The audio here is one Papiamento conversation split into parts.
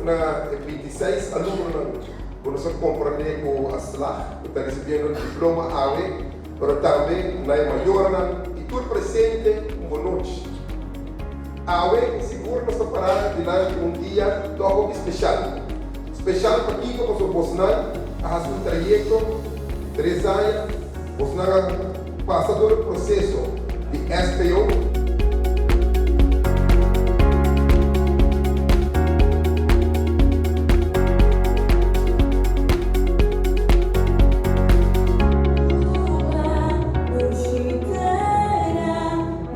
na e bintiseis alumnonan ku nos a komprendé ku a slag, ku ta risibiendo diploma awe, pero tambe na e mayornan i tur presente un bonochi. Awe sigur nos ta pará dilanti un dia tòg hopi speshal. Speshal pakiko? Pasobra bosnan a hasi un trayekto di tres aña, bosnan a pasa dor e proseso di SPO.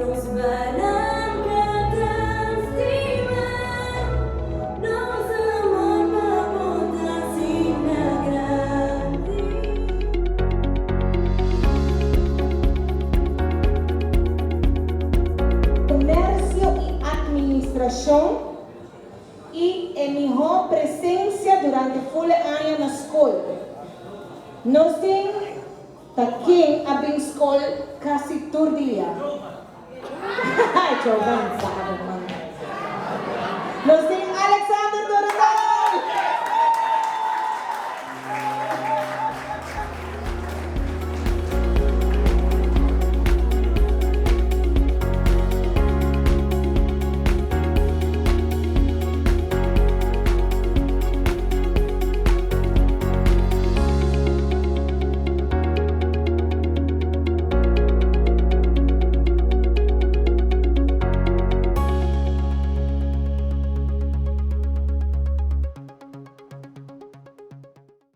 Nos balanca tan stima, nos amor pa bo ta asina grandi. Comercio y Administracion y e miho presencia durante ful e aña na scol. Nos tin. Ta ken a bin skol kasi tur dia? Jovan sa bo man. Nos tin.